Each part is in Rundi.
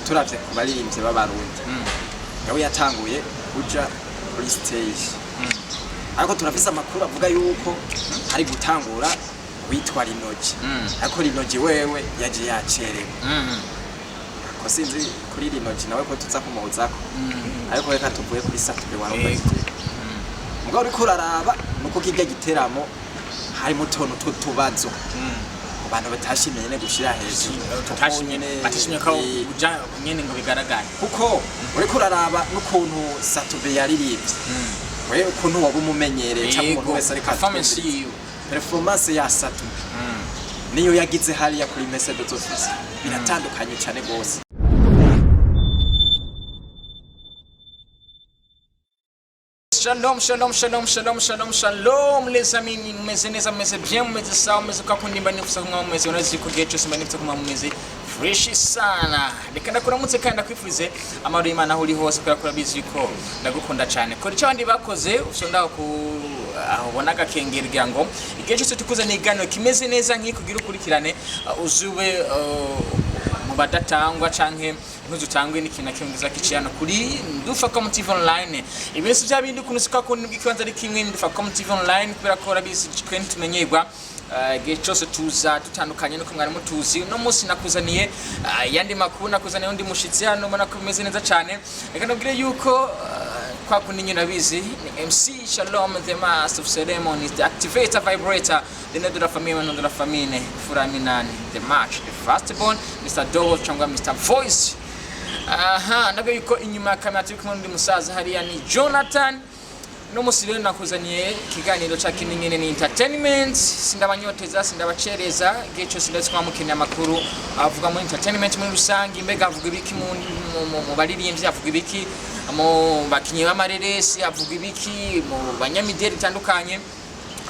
Turavye ku baririmbyi b'Abarundi, nawe yatanguye kuja kuri stage, ariko turafise amakuru avuga yuko hari gutangura witwa Rinogi, ariko Rinogi wewe yaje yacerewe. Ko sinzi kuri Rinogi nawe ko tuza kumuhuzako, ariko reka tuvuye kuri Sat-B warumva. Mugabo uriko uraraba nuko kirya giteramo harimo utuntu tw'utubazo abantu batashimye nyene gushira hejuru. Tutashimye, batashimye ko uja nyene ngo bigaragare. Kuko uriko uraraba n'ukuntu Sat-B yaririmbye, we ukuntu waba umumenyereye cyangwa umuntu wese ariko performance atwumviriza. yiwe. Performance ya Sat-B niyo yagize hariya kuri Messe des Officiers biratandukanye cyane rwose. Shalom, shalom, shalom, shalom, shalom, shalom, les amis, mumeze neza, mumeze bien, mumeze sawa, mumeze kwa kundi mba nifuza kumwa mumeze, urazi ko gihe cyose mba nifuza kumwa mumeze fresh sana. Reka ndakuramutse kandi ndakwifurize amahoro y'Imana aho uri hose, kubera ko urabizi ko ndagukunda cyane. Kora icyo abandi bakoze, usonda ku aho ubona agakengeri kugira ngo igihe cyose tukuzaniye ikiganiro kimeze neza nk'iki kugira ukurikirane, uzube mu badatangwa canke ntuzutangwe n'ikintu na kimwe kiza kiciye hano kuri Ndufacom TV Online. Ibintu si bya bindi ukuntu sika kundi bw'ikibanza ari kimwe ni Ndufacom TV Online, kubera ko urabizi twe ntitumenyerwa. Igihe cyose tuza dutandukanye nuko mwari mutuzi. Uno munsi nakuzaniye yandi makuru, nakuzaniye undi mushitsi hano, ubona ko bimeze neza cyane. Reka ndabwire yuko kwa kundi nyine urabizi ni MC Shalom, the master of ceremonies, the activator, vibrator, the ned de la famille, de la famille Furaminani, the match, the firstborn, Mr. Dogo cyangwa Mr. Voice. Aha nabwo yuko inyuma ya kamera turi kumwe n'undi musaza hariya ni Jonathan. No musi rero nakuzaniye ikiganiro ca kindi nyene ni entertainment. Sindabanyoteza, sindabacereza, igihe cyose ndetse kwa mukeneye amakuru avuga muri entertainment muri rusange. Mbega avuga ibiki mu baririmbyi, avuga ibiki mu bakinyi b'amareresi, avuga ibiki mu banyamideli itandukanye?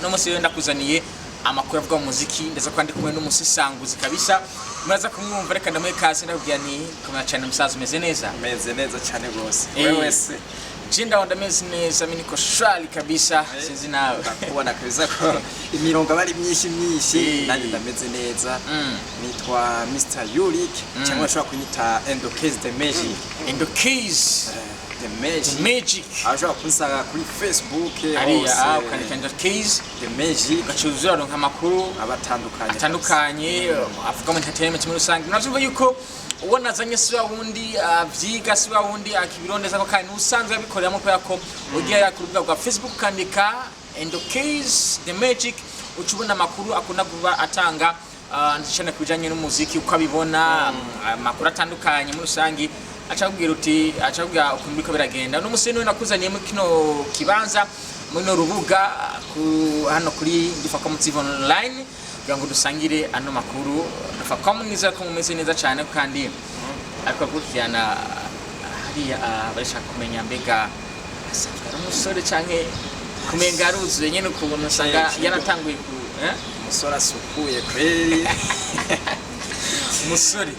No musi rero ndakuzaniye amakuru avuga mu muziki, ndetse kandi kumwe n'umusisanguzi kabisa, muraza kumwumva. Reka ndamuhe kasi, ndakubwira ni komera cyane musaza, umeze neza? Meze neza cyane rwose. Wewe wese? Je ndaho ndameze neza, mimi niko shwari kabisa, sinzi nawe. Ndakubona kabisa ko imirongo aba ari myinshi myinshi. Nanjye ndameze neza. Nitwa Mr Yurik, cyangwa bashobora kunyita Endokes the Magic. And the keys. The Magic. Magic. Abashobora kunsanga kuri Facebook hariya hose. Ukandika and the keys The Magic. Ugacuza uraronka amakuru abatandukanye. Atandukanye avuga mu entertainment muri rusange. Navyumva yuko uwo nazanye si wa wundi avyiga, si wa wundi akibirondeza ko, kandi usanzwe abikoreramo, kubera ko ugiye ku rubuga rwa Facebook ukandika Endokes the Magic uca ubona amakuru akunda kuba atanga, cyane ku bijanye n'umuziki uko abibona, amakuru atandukanye muri rusange, acakubwira uti acakubwira ukuntu biriko biragenda. Uno musi niwe nakuzaniye muri kino kibanza, muri no rubuga hano kuri Ndufacom TV Online kugira ngo dusangire ano makuru. Ndufacom, nizera ko mumeze neza cyane, kandi ariko akurikirana hariya barashaka kumenya mbega asanzwe ari umusore canke kumenga aruzuye nyene, ukuntu usanga yaratanguye ku Umusore asukuye kweli. Umusore.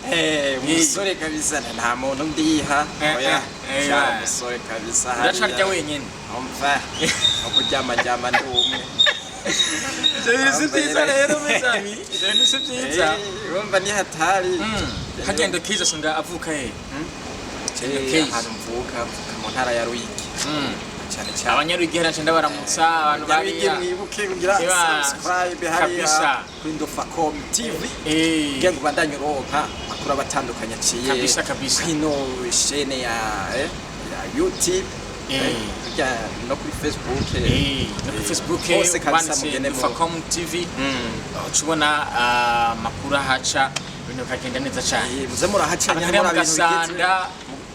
Umusore kabisa, nta muntu ndiha. Oya. Sha, umusore kabisa uracarya hariya. Wenyene. Umva, no kuryama ndyama ndi umwe. Ivyo bintu si vyiza rero, mes amis, ivyo bintu si vyiza. Urumva ni hatari. Hagenda kiza asanga avuka he? Case. Ahantu mvuka mu ntara ya Ruyigi cyane cyane. Abanyaruigi hariya nca ndabaramutsa abantu Nyaruyigi, bariya. mwibuke kugira Eba, subscribe hariya kabisa. kuri Ndufacom TV kugira ngo ubandanye uronka amakuru aba atandukanye aciye Kabisa, kabisa. kwino chaîne ya YouTube, kurya no kuri Facebook. No kuri Facebook hose kabisa. Wanditse Mugende mu Ndufacom TV uca ubona amakuru ahaca, ibintu bikagenda neza cyane. Muze murahacanya. Hariya mu Muri ibintu Gasanda.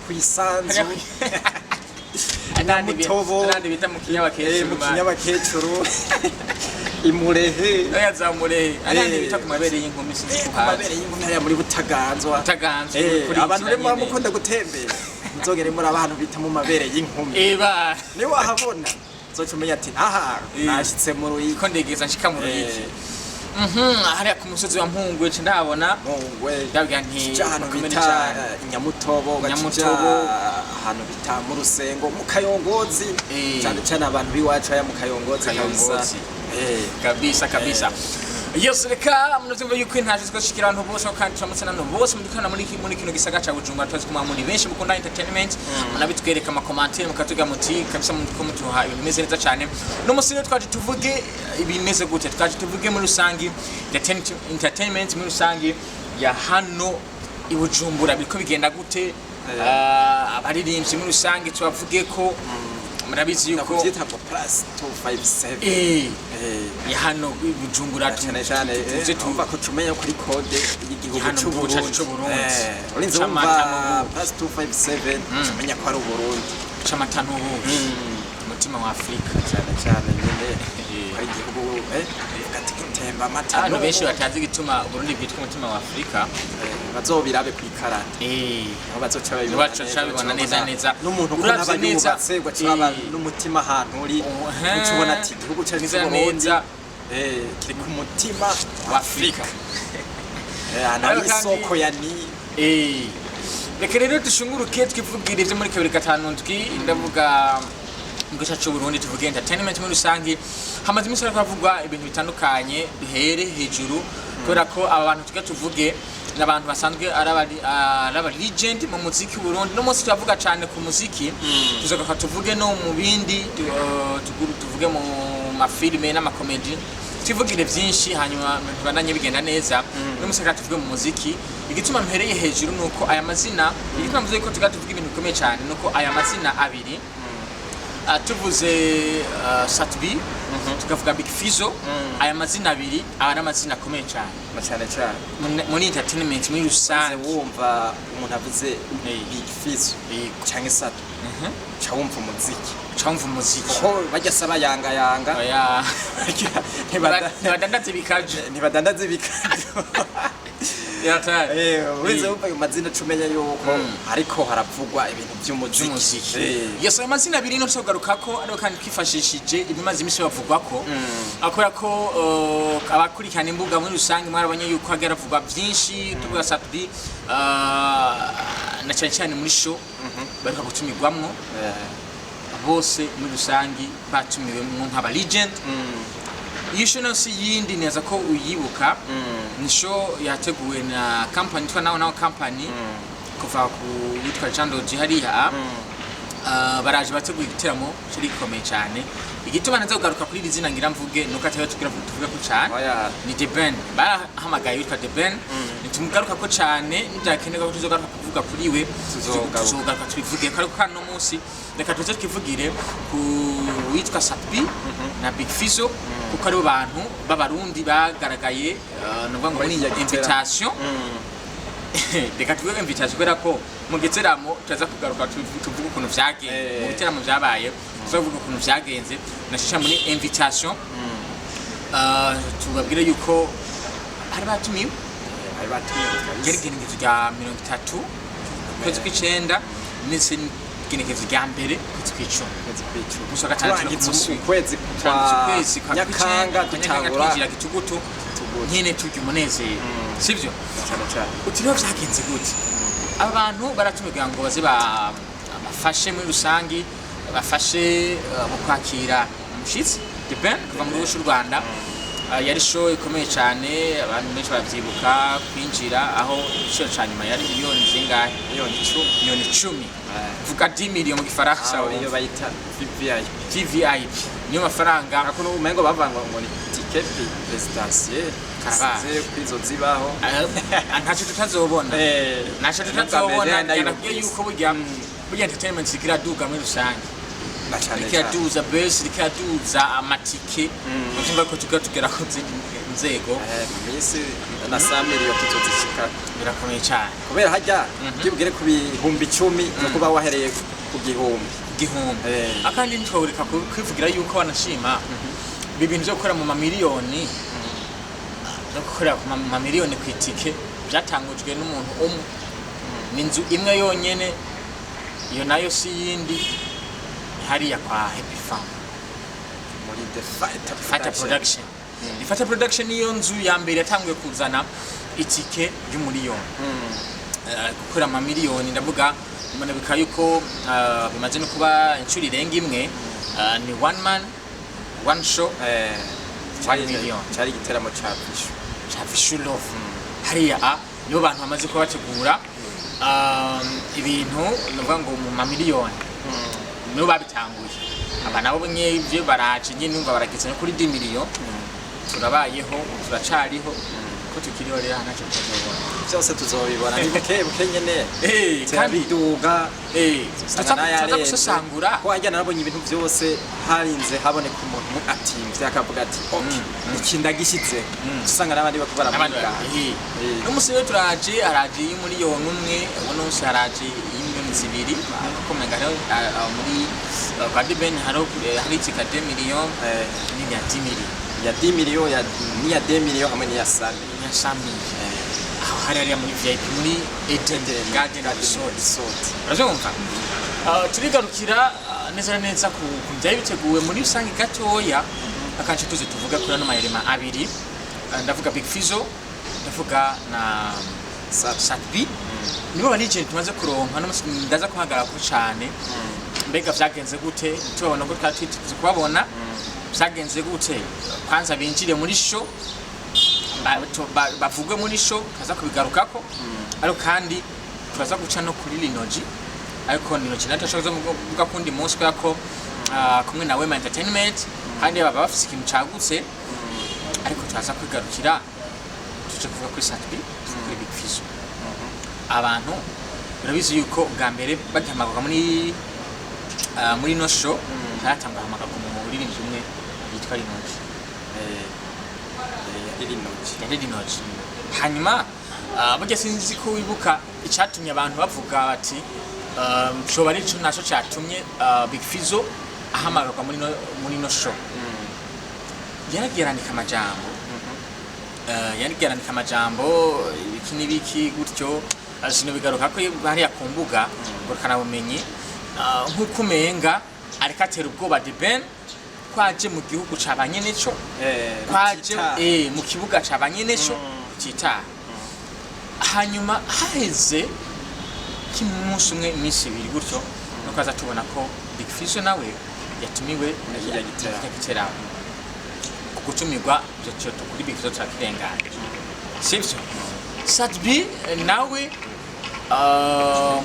Kwisanzu Mutobo. N'ahandi bita mu Kinyabakecuru. Mu Kinyabakecuru, imurehe. Oya, zamurehe, n'ahandi bita ku mabere y'inkumi, sinzi ku kuhazi. Mabere y'inkumi hariya muri Butaganzwa. Butaganzwa, kuri Abantu rero inzira muba nyene. mukunda gutembera, muzogere muri abantu bita mu mabere y'inkumi. Eba. Niba wahabona uzoca umenya ati aha nashitse mu Ruyigi. Ko ndegeza nshika mu Ruyigi. Hariya ku musozi wa Mpungwe nca ndahabona. Mpungwe. Ndabwira nti uja ahantu mukomere bita cane. Inyamutobo, ugaca uja Nyamutobo. ahantu bita mu Rusengo, mu Kayongozi. Cyane cyane abantu b'iwacu haya mu Kayongozi kabisa. Kayongozi. Kabisa kabisa. Yes, reka muravyumva yuko intaje zigashikira abantu bose, kandi turamutse n'abantu bose mudukana muri kino gisaga ca Bujumbura. Turazi ko muri benshi mukunda entertainment, munabitwereka ama commentaire, mukatuga muti kabisa mutko mutuha ibintu bimeze neza cyane. No musi rero twaje tuvuge ibimeze gute, twaje tuvuge muri rusangi entertainment muri rusangi ya hano i Bujumbura biriko bigenda gute. Abaririmbyi muri rusangi tubavuge ko murabizi yuko Nakuvyita ngo plus 257. Ya hano i Bujumbura Cyane cyane tuze umva ko cumenya kuri code y'igihugu Hano mu gihugu cacu c'Uburundi. c'Uburundi. Urinze C'amata wumva n'ubuki. plus 257, cumenya ko ari Uburundi. C'amata n'ubuki, umutima wa Afrika. Cyane cyane nyine ko ari igihugu uvuga ati gitemba amata Abantu benshi n'ubuki. batazi igituma Uburundi bwitwa umutima wa Afrika. Bazobirabe kw'ikarata aho bazoca babibona. Bazoca babibona neza neza. N'umuntu ukuntu Uravye aba neza, yubatse, ugaca uraba n'umutima ahantu uri, uca ubona ati igihugu cyacu Neza c'Uburundi neza. Kiri ku mutima wa Afrika. Ahantu hari Ariko kandi isoko ya Nili. Reka rero dushunguruke twivugire ibyo muri 257, ndavuga mu gice c'Uburundi, tuvuge entertainment muri rusange. Hamaze iminsi hariko havugwa ibintu bitandukanye. Duhere hejuru kubera ko aba bantu tuge tuvuge ni abantu basanzwe ari aba legend mu muziki w'Uburundi. No munsi turavuga cyane ku muziki, tuzogaruka tuvuge no mu bindi, tuvuge mu mafilime n'amakomedi, twivugire byinshi, hanyuma tubandanye bigenda neza. No munsi reka tuvuge mu muziki. Igituma mpereye hejuru nuko aya mazina, igituma mvuze ko tuga tuvuga ibintu bikomeye cyane, nuko aya mazina abiri, tuvuze Sat-B, tukavuga Big Fizzo, aya mazina abiri aba ari amazina akomeye cyane Na cyane cyane muri entertainment muri uze rusange. Wumva umuntu avuze Big Fizzo canke Sat, ca wumva umuziki. Cyumva umuziki. Kuko bajya saba yanga yanga. Oya. Ntibadandaza ibikaju. Ntibadandaza ibikaju. Yatari. Urize wumva ayo mazina, cumenya yuko ariko haravugwa ibintu by'umuziki. By'umuziki. Yes, ayo mazina abiri no tugaruka ko, ariko kandi twifashishije ibimaze iminsi bavugwa ko, akora ko abakurikirana imbuga muri rusange mwarabonye yuko hagiye haravugwa byinshi. Tuvuga Sat-B, na cyane cyane muri show baheruka gutumirwamwo, bose muri rusange batumiwemwo nk'aba legend. Iyo show nayo si yindi, neza ko uyibuka, ni show yateguwe na company yitwa Nawe Nawe Company, kuva ku witwa Jean Dodi hariya. Baraje bateguye igiteramo kiri gikomeye cyane. Igituma nza kugaruka kuri iri zina ngira mvuge nuko atari tugira tuvuge ko cyane Oya. ni The Ben. Barahamagaye witwa The Ben, nitumugaruka ko cyane, nibyakenerwa ko tuzogaruka kuvuga kuri we. Tuzogaruka. Tuzogaruka tubivuge ko, ariko kano munsi reka tuze twivugire ku witwa Sat-B na Big Fizzo, kuko aribo bantu b'Abarundi bagaragaye, nuvuga ngo muri Muri iya giteramo. invitation. Reka tuvuge invitation kubera ko mu giteramo turaza kugaruka tuvuge ukuntu vyagenze. Mu biteramo vyabaye tuzavuga ukuntu vyagenze nashisha muri invitation. Tubabwire yuko bari batumiwe. Bari batumiwe Ryari kabisa. igenekerezo rya 30 ukwezi kw'icenda ndetse n'igenekerezo rya 1 ukwezi kw'icumi. Ukwezi kw'icumi. Umunsi wa gatandatu no ku Turangiza munsi ukwezi kwa turangiza ukwezi kwa Nyakanga, kw'icenda, kwa Nyakanga, dutangura twinjira gitugutu. Gitugutu. Nyene turya umunezero, sivyo? Cyane cyane. Uti rero vyagenze gute? Aba bantu baratumiwe ngo baze bafashe muri rusangi, bafashe mu kwakira umushitsi The Ben kuva mu gihugu cy'u Rwanda. Yari show ikomeye cyane, abantu benshi baravyibuka. Kwinjira aho igiciro ca nyuma yari miliyoni zingahe? Miliyoni 10. Miliyoni 10, vuga 10 millions mu Gifaransa. Aho iyo bayita VVIP. VVIP niyo mafaranga. Ariko n'ubu umengo bavangwa ngo ni ticket présidentielle. Karabaye. Sinzi ko izo zibaho. Ntacyo tutazobona, ntacyo tutazobona. Nakubwiye yuko burya entertainment iriko iraduga muri rusange. Na cyane Iriko cyane. iraduza bus, iriko iraduza amatike, muvyumva ko tugira tugera ku zindi nzego. Mu minsi na 100 millions tuzozishikako. Birakomeye cyane. Kubera hajya bwibwire ku 10.000 no kuba wahereye ku gihumbi. Igihumbi. Akandi ntitwabureka kwivugira yuko banashima ibi bintu byo gukora mu mamiliyoni, byo gukorera ku mamiliyoni ku itike, byatangujwe n'umuntu umwe, ni inzu imwe yonyene, iyo nayo si yindi, ni hariya kwa Happy Farm. Muri The Fighter. Fighter Production. The Fighter Production niyo nzu ya mbere yatanguye kuzana itike y'umuriyoni. Gukora amamiliyoni, ndavuga mbona yuko bimaze no kuba inshuro irenga imwe. Ni one man one show. 1 million. Cari igiteramo ca Vishu. Ca Vishu Love. Hariya a nibo bantu bamaze kuba bategura ibintu nuvuga ngo mu mamiliyoni, nibo babitanguye. Aba nabo nyevyo baraje nyine, numva barageze no kuri 10 million. Turabayeho, turacariho, ko tukiriho rero ntacyo tutazobona. Byose tuzobibona, ni buke buke nyene. Kandi biduga. Tuza tuza gusesangura. Ko wajya narabonye ibintu byose harinze haboneka umuntu atimvye akavuga ati: "Ok, iki ndagishyitse", usanga n'abandi bako n'abandi baramwiga. N'umunsi rero turaje, haraje y'umuriyoni 1, uno munsi haraje y'imiliyoni 2, kuko umenga hariho muri kwa The Ben hariho hari ikika 2 million n'indi ya 10 million. Ya 10 million, ya n'iya 2 million hamwe n'iya 100. Ya 100 million aho hari hariya muri VIP muri Eden Garden Resort. Resort. Urabyumva? Turigarukira neza na neza ku byari biteguwe muri rusange gatoya, akanshi tuze tuvuga kuri ano mayirema abiri. Ndavuga Big Fizzo, ndavuga na Sat. Sat-B. Nibo ba legend tumaze kuronka no ndaza kuhagarara ko cane. Mbega vyagenze gute tubabona, ko twari twiteze kubabona? Vyagenze gute kwanza binjire muri show, bavugwe muri show? Tuza kubigarukako, ariko kandi turaza guca no kuri Linoji. Ariko Linoji natwe turashobora kuvuga kundi munsi, kubera ko kumwe na Wema Entertainment kandi baba bafise ikintu cagutse. Ariko turaza kwigarukira, tuje kuvuga kuri Sat-B, kuri Big Fizzo. Abantu urabizi yuko bwa mbere bagihamagarwa muri no show, haratangwa hamagarwa umuririmbyi umwe yitwa Linoji. Yari Linoji. Yari Linoji. Hanyuma burya sinzi ko wibuka icatumye abantu bavuga bati coba ari ico naco catumye Big Fizzo ahamagarwa muri no show. Yaragiye arandika amajambo, ibiki n'ibiki gutyo, sinobigaruka ko hariya ku mbuga ngurukanabumenyi, nk'uko umenga ariko atera ubwoba The Ben ko aje mu gihugu ca banyeneco, kwaje Rutita. Mu kibuga ca banyeneco citaha. Hanyuma haheze nk'umunsi umwe, iminsi 2 gutyo, nuko aza tubona ko Big Fizzo nawe yatumiwe Muri kirya giteramo. Kirya giteramo. Ku gutumirwa ivyo cyo kuri Big Fizzo turakirengana, sivyo? Sat-B nawe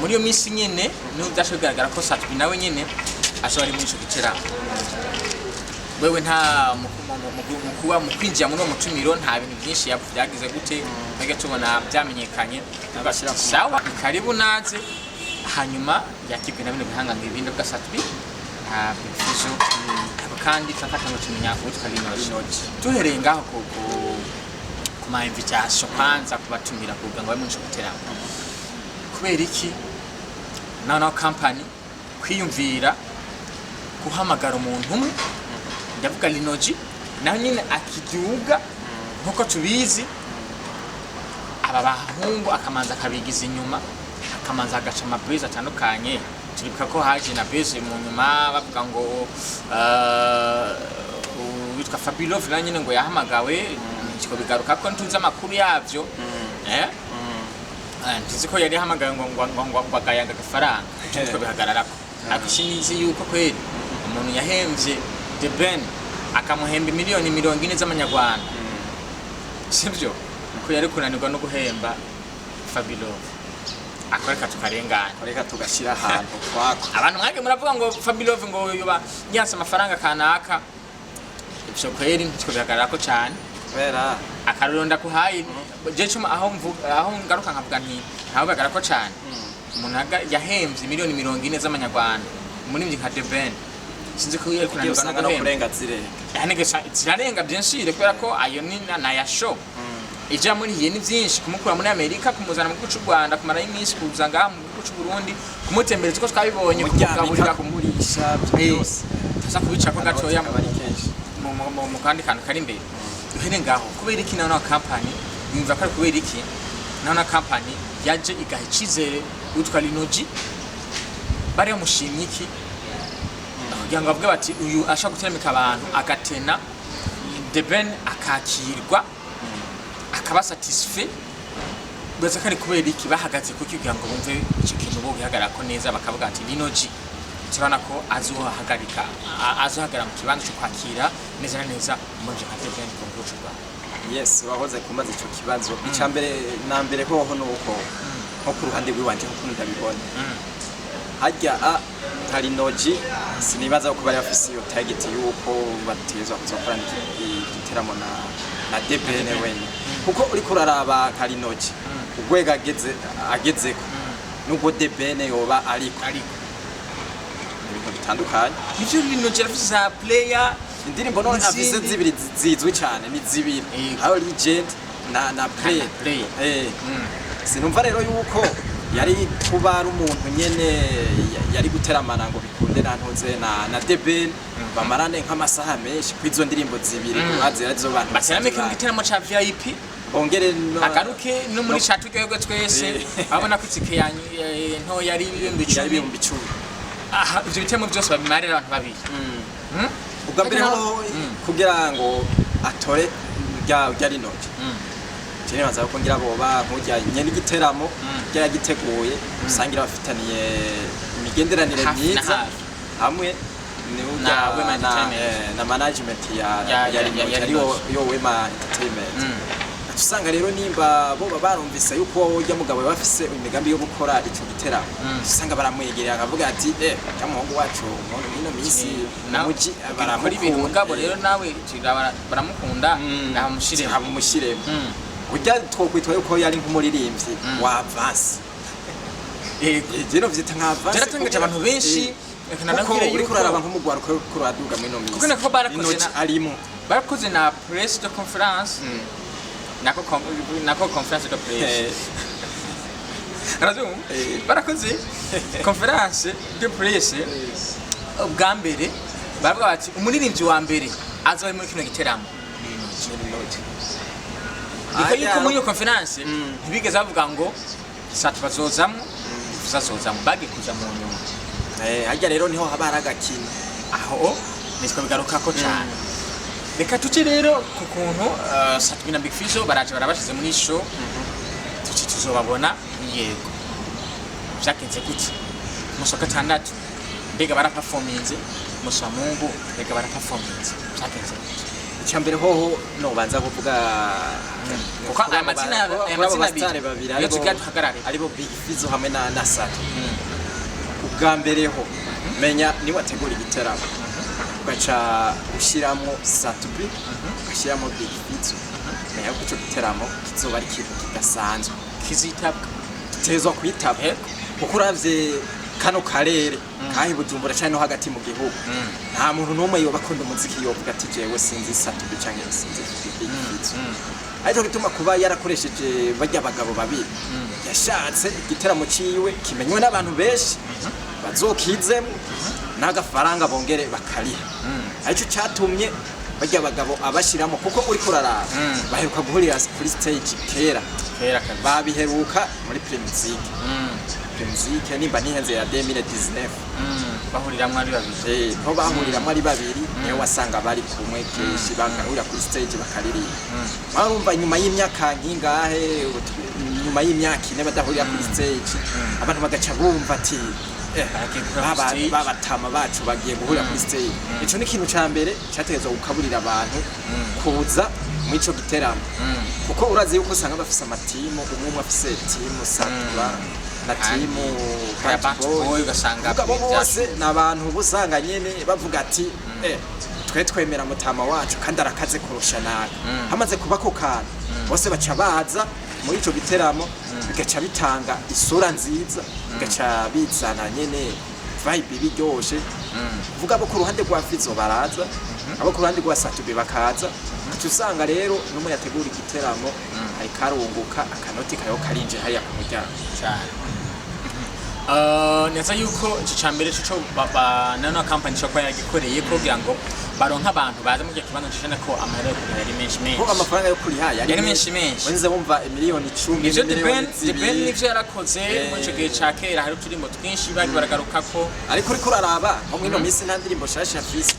muri iyo minsi nyene niho byashoboye kugaragara ko Sat-B nawe nyene azoba ari muri ico giteramo. Wewe nta mu kuba mu kwinjira muri uwo mutumiro nta bintu byinshi byagize gute, twajya tubona byamenyekanye. Agashyira ku Sawa, ni karibu naze. Hanyuma yakirwe na bino bihangano ibindi bwa Sat-B nta Big Fizzo. Ariko kandi turafata ngo tumenya uwitwa Linoji. Linoji. Duhereye ngaho ku ma invitation, kwanza kubatumira kugira ngo babe muri ico giteramo, kubera iki naho company kwiyumvira guhamagara umuntu umwe, ndavuga Linoji, naho nyine akiduga nkuko tubizi aba bahungu, akamanza akabigiza inyuma, akamanza agaca amabwiriza atandukanye? Turibuka ko haje na beze mu nyuma bavuga ngo uwitwa Fabilove nawe nyine ngo yahamagawe. Ntiko bigaruka ko ntuzi amakuru yavyo. Ntuzi ko yari yahamagawe ngo agayanga agafaranga, icyo bihagararako. Ariko sinzi yuko kweri umuntu yahemvye The Ben akamuhemba miliyoni 40 z'amanyarwanda, sibyo, ko yari kunanirwa no guhemba Fabilove? Akoreka tukarengana. Reka tugashyira ahantu kwako. Abantu mwage muravuga ngo Fabilove ngo yoba yanse amafaranga kanaka, ivyo kweri ntitwo bihagararako cane. Kubera Akarorero ndakuhaye je cuma aho mvuga, aho ngaruka nkavuga nti ntawe bihagararako cane, umuntu yahemvye miliyoni 40 z'amanyarwanda umuririmbyi nka The Ben, sinzi ko yari ugiye kunanirwa no usanga no guhemba. kurenga zirenga. Yanegesa zirarenga byinshi, kubera ko ayo ni na ya show ija muri hiye ni byinshi: kumukura muri Amerika, kumuzana mu gihugu cy'u Rwanda, kumarayo iminsi, kuza ngaha mu gihugu cy'u Burundi, kumutembereza uko twabibonye, umuryamika, kumugaburira, kumurisha, ibyo byose. Tuza kubicako gatoya akaba ari kenshi. Mu kandi kantu kari imbere. Duhere ngaho: kubera iki naho company yumva ko ari kubera iki naho na company yaje igaha icizere witwa Linoji? Bari bamushimye iki kugira ngo bavuge bati uyu ashaka guteramika abantu, agatena The Ben akakirwa, akaba satisfait? Baza ko ari kubera iki? Bahagaze kuki kugira ngo bumve icyo kintu bo gihagarara ko neza, bakavuga ati Linoji Turabona ko azohagarika, azohagarara mu kibanza cyo kwakira neza na neza muri nka The Ben mu gihugu cy'u Rwanda. Yes, wahoze kumbaza ico kibazo. Icya mbere na mbere hoho ni uko nko ku ruhande rw'iwanje, nkuko ndabibona, harya nka Lino G, sinibaza ko bari bafise iyo target yuko bategerezwa kuzokorana igiteramo na The Ben wenyine, kuko uriko uraraba nka Lino G urwego agezeko nubwo The Ben yoba ariko ariko ni ibintu bitandukanye. Nivyo, Lino G arafise za player. Indirimbo none afise Izindi. zibiri zizwi cyane ni zibiri, Yego. aho Legend na Play. Play. Sinumva rero yuko yari kuba ari umuntu nyene yari guteramana ngo bikunde na ntuze na The Ben, bamarane nk'amasaha menshi kw'izo ndirimbo zibiri urazi arizo bantu bateramike mu basanzwe giteramo ca VIP, bongere agaruke no muri ca turyoherwe twese. Abona ko itike yanyu ntoya ari ibihumbi yari 10. 10,000. Aha ivyo biteramo byose babimarira abantu babiri. Ubwa mbere Ariko ho kugira ngo atore rya Lino G, je nibaza ko ngira boba nk'urya nyene igiteramo yagiteguye, usangira bafitaniye imigenderanire Hafi na myiza hafi. hamwe Na Wema Entertainment. na management ya Ya ya Lino G, ya ariyo Lino G. yo Wema Entertainment. Aca usanga rero nimba boba barumvise yuko urya mugabo bafise imigambi yo gukora ico giteramo, usanga baramwegerera akavuga ati: "Eh, cya muhungu wacu muri ino minsi umuji baramukunda ibintu." baramukunda." Mugabo rero nawe baramukunda, namushiremo. Hamumushyiremo. Burya twokwitwa yuko yari nk'umuririmbyi wa avance. Yego. Rero vyita nka avance. Byaratangaje abantu benshi. Reka Kuko nanabwire uriko yuko uraraba nk'umugwaruka uriko uraduga muri ino minsi, Kuko nako barakoze Lino G arimo. Barakoze na presse de conférence, nako conférence de presse. Arabyumva? Barakoze conférence de presse ubwa mbere, baravuga bati umuririmbyi wa mbere azoba ari muri kino giteramo. Lino G. Niko Ajya- yuko muri iyo conférence ntibigeze bavuga ngo Sat bazozamwo, tuzazozamwo, bagiye kuza mu nyuma. Harya rero niho haba hari agakino. Aho nitwe bigarukako cyane. Reka tuje rero ku kuntu Sat-B na Big Fizzo baraje barabashize muri show, tuci tuzobabona. Yego, vyagenze gute umunsi wa gatandatu? Mbega baraperforminze? Umunsi wa Mungu mbega baraperforminze? Vyagenze gute? Icya mbere hoho nobanza kuvuga Kuko aya kuri abo mazina abiri basitari babiri niyo tugira duhagarare. Aribo Big Fizzo hamwe na Sat. Ubwa mbere ho menya niwategura igiteramo ugaca ushyiramo Sat-B, ugashyiramo Big Fizzo, menya ko ico giteramo kizoba ari ikintu kidasanzwe. Kizitabwa. Gitezwa kwitaba, kuko uravye kano karere kahi Bujumbura canke no hagati mu gihugu, nta muntu n'umwe yoba akunda umuziki yovuga ati: "Jewe sinzi Sat-B canke sinzi Big Fizzo." Ariko gituma kuba yarakoresheje barya bagabo babiri, yashatse igiteramo ciwe kimenywe n'abantu benshi bazokizemo n'agafaranga bongere bakariha. Aricyo cyatumye barya bagabo abashiramo, kuko uriko uraraba baheruka guhurira kuri stage kera. Kera kabisa. Babiheruka muri Primusic. Primusic nimba ntihenze ya 2019. Bahuriramwo ari babiri. Niho bahuriramwo ari babiri, niho wasanga bari kumwe kenshi, bagahurira kuri stage bakaririmba. Warumva nyuma y'imyaka nkingahe, nyuma y'imyaka 4 badahurira kuri stage, abantu bagaca bumva ati: "Eh, Bagiye guhurira kuri stage." Babatama bacu bagiye guhurira kuri stage. Ico ni ikintu ca mbere cyategerezwa gukaburira abantu kuza muri ico giteramo, kuko urazi yuko usanga bafise amatimu, umwe umwe afise timu Satura na timu Ya Bad Bad Boy. Boy, ugasanga Mugabo bose ni abantu uba usanga nyene bavuga ati: "Eh, twe twemera mutama wacu kandi arakaze kurusha naka." Hamaze kuba ako kantu, bose baca baza muri ico giteramo, bigaca bitanga isura nziza, bigaca bizana nyene vibe biryoshe. Vuga abo ku ruhande rwa Fizzo baraza, abo ku ruhande rwa Sat-B bakaza, uca usanga rero n'umwe yategura igiteramo ariko arunguka, akanoti kayo karinjira hariya ku muryango. Cyane. Neza yuko ico ca mbere co nano company ishobora kuba yagikoreye kugira ngo baronke abantu baza muri icyo kibanza, cishana ko amahera yo kuriha yari menshi menshi. Ko amafaranga yo kuriha Yari menshi menshi. Wenze wumva imiliyoni 10, Nivyo, The miliyoni Ben, The Ben 2. nivyo yarakoze muri ico gihe ca kera, hari uturimbo twinshi bari baragarukako. Ariko uriko uraraba nko mwino minsi nta ndirimbo nshasha afise.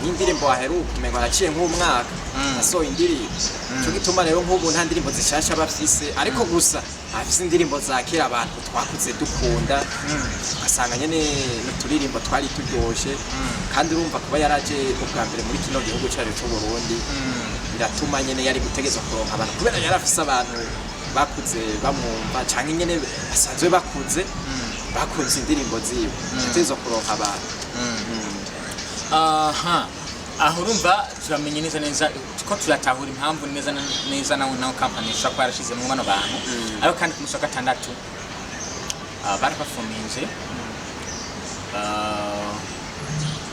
Nk'indirimbo aheruka umengo araciye nk'umwaka. Asohoye indirimbo, cyo gituma rero nk'ubu nta ndirimbo zishasha aba afise, ariko gusa afise indirimbo za kera abantu twakuze dukunda, ugasanga nyene n'uturirimbo twari turyoshe. Kandi urumva, kuba yaraje ubwa mbere muri kino gihugu cyacu c'u Burundi, biratuma nyene yari gutegezwa kuronka abantu, kubera yari afise abantu bakuze bamwumva, canke nyene basanzwe bakuze bakunze indirimbo ziwe, yategezwa kuronka abantu. Aha, aho urumva turamenye neza neza ko turatahura impamvu neza neza nawe company ishobora kuba yarashizemo bano bantu. Ariko kandi ku munsi wa gatandatu baraperforminze,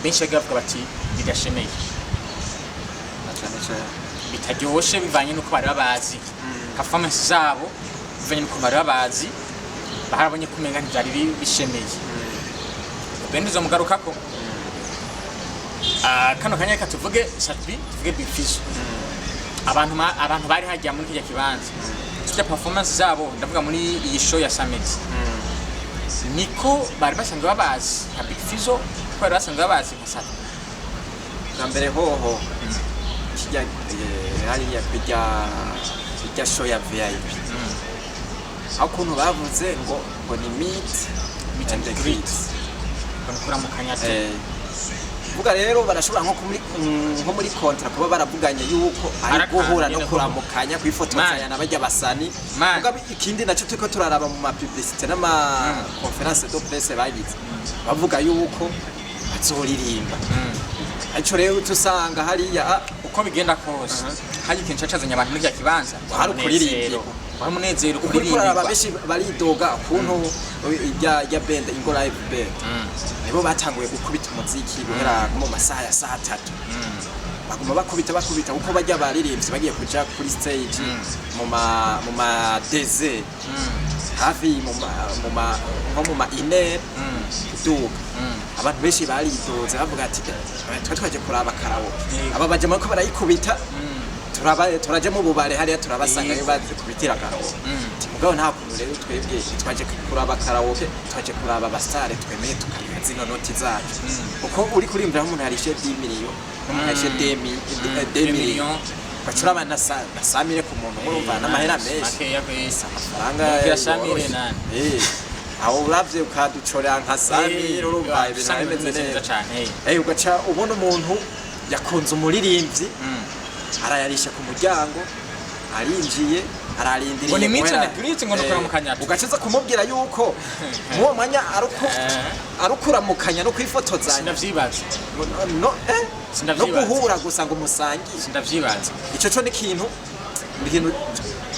benshi bagiye bavuga bati bidashemeye, Na cane cane bitaryoshe, bivanye n'uko bari babazi performance zabo, bivanye n'uko bari babazi, barabonye ko umenga ntibyari bishemeye. Bende uzomugarukako. Kano kanya reka tuvuge Sat-B, tuvuge Big Fizzo. Abantu bari hajya muri kirya kibanza, tujya performance zabo, ndavuga muri iyi show ya Summit, niko bari basanzwe babazi nka Big Fizzo, ko bari basanzwe babazi nka Sat-B? Bwa mbere hoho kirya hariya kirya show ya VIP, aho ukuntu bavuze ngo ni meet Meet and and greet. Greet. Ngo ni kuramukanya tu. Vuga rero barashobora nko muri contrat kuba baravuganye yuko ari Arakanga guhura no nyene. kuramukanya, kwifotozanya Man. na barya basani. Man. Mugabo ikindi naco turiko turaraba mu ma publicité n'ama conférence de presse bagize, bavuga yuko bazoririmba. Ariko rero tusanga hariya Uko bigenda kose, hari ikintu cacazanye abantu muri kirya kibanza. Hari ukuririmbirwa. Wari umunezero. Ukuri kuraraba Kuririmbirwa. benshi baridoga ukuntu irya band, Ingo Live Band, nibo batanguye gukubita umuziki guhera nko mu masaha ya saa 3, baguma bakubita bakubita, kuko bajya baririmbyi bagiye kuja kuri stage mu ma deze hafi mu ma nko mu ma ine kuduga. Abantu benshi baridoze bavuga ati: "Twe twaje kuraba karaoke, aba bajama ko barayikubita, turaba turaje mu bubare hariya turabasanga yo bazikubitira karaoke." Ati: "Mugabo nta kuntu rero, twebwe twaje kuraba karaoke, twaje kuraba abasitare, twemeye tukariha zino noti zacu." Kuko uri kurimbira nk'umuntu yarishe 10 million, nk'umuntu yarishe 2 million, bacuraba na 100 mille ku muntu, murumva n'amahera menshi. Makeya kwisi. Amafaranga Mupira 100 mille yoroshe. Nani. Aho uravye ukaducorera nka 100 mille, urumva ibintu usanga bimeze bimeze neza neza cane.. Ugaca ubona umuntu yakunze umuririmbyi, arayarisha ku muryango, arinjiye, ararindiriye Ngo ni meet and greet, ngo ni ukuramukanya. Ugaca uza kumubwira yuko muri uwo mwanya ari ukuramukanya no kwifotozanya. Sindavyibaza. No, no Sindavyibaza. guhura gusa ngo musangire. Sindavyibaza. Ico co ni ikintu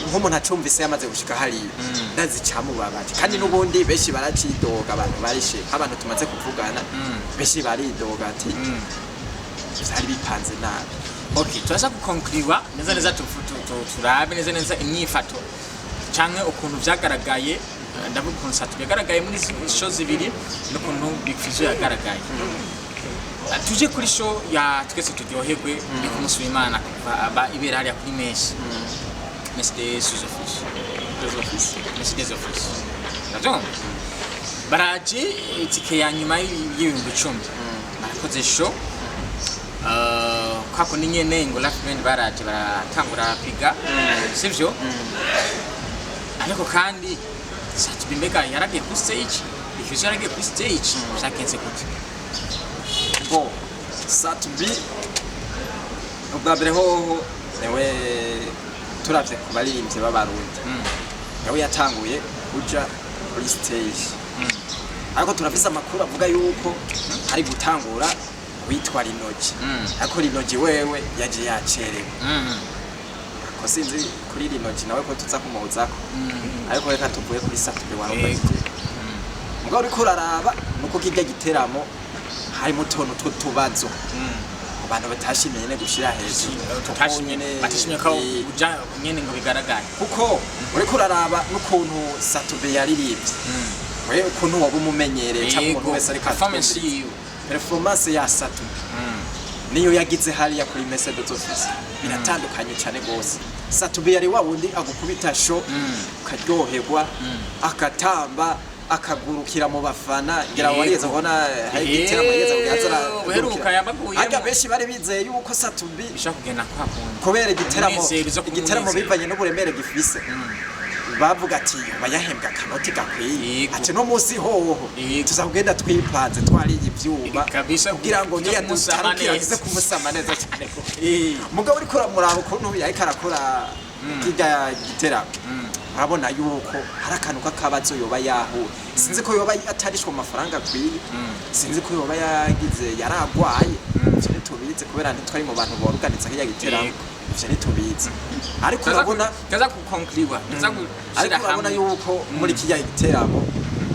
nk'umuntu acumvise yamaze gushika hariya, ndazi camubabaje. Kandi n'ubundi benshi baracidoga, abantu barishe, nk'abantu tumaze kuvugana, benshi baridoga ati vyari bipanze nabi. Okay, turaza gukonkuriwa neza neza, turabe neza neza imyifato canke ukuntu vyagaragaye. Ndavuga ukuntu Sat-B yagaragaye muri izi show zibiri n'ukuntu Big Fizzo yagaragaye. Tuje kuri show ya Twese Turyoherwe, ni ku munsi w'Imana, kuva aba ibera hariya kuri Mess des Offices, Mess des Offices, ndavyumva baraje itike ya nyuma y'10,000, barakoze show. Kwa kundi nyene ngo Live Band baraje baratangura piga, sivyo? Ariko kandi Sat-B mbega yaragiye kuri stage? Big Fizzo yaragiye kuri stage? Vyagenze gute? Bo Sat-B ubwa mbere hoho niwe, turavye ku baririmbyi b'Abarundi, niwe yatanguye kuja kuri stage. Ariko turafise amakuru avuga yuko hari gutangura witwa Linoji, ariko Linoji wewe yaje yacerewe. Ko sinzi kuri Linoji nawe ko tuza kumuhuzako, ariko reka tuvuye kuri Sat-B warumva. Mugabo uriko uraraba nuko kirya giteramo harimo utuntu tw'utubazo abantu batashimye nyene gushira hejuru. Tutashimye, batashimye ko uja nyene ngo bigaragare. Kuko uriko uraraba n'ukuntu Sat-B yaririmbye, we ukuntu waba umumenyereye cyangwa umuntu wese ariko performance atwumviriza. Yiwe. Performance ya Sat-B niyo yagize hariya kuri Messe des Offices biratandukanye cyane gose. Sat-B yari wa wundi agukubita show ukaryoherwa, akatamba. Akagurukira mu bafana, ngira Yego. warigeze kubona hari igiteramo yigeze kugira. Uheruka yabaguyemo. Ariko benshi bari bizeye yuko Sat-B Bishaka kugenda kwa kundi. kubera igiteramo, Umunezero uza kuba igiteramo umunezero. bivanye n'uburemere gifise, bavuga ati yoba yahembwa akanoti gakwiye, ati no munsi hoho tuza kugenda twipanze, twariye ivyuma kugira ngo Tuze kumusama niyadutarukira neza. tuze kumusama neza cyane. Mugabo uriko uramuraba ukuntu yariko arakora kirya giteramo, urabona yuko hari akantu k'akabazo yoba yahuye. Sinzi ko yoba atarishwe amafaranga akwiye, sinzi ko yoba yagize yaragwaye, ivyo ntitubizi kubera ntitwari mu bantu boruganitsa kirya giteramo. Ivyo ntitubizi, ariko urabona Tuza kukonkliwa, tuza ariko gushira urabona hamwe. yuko muri kirya giteramo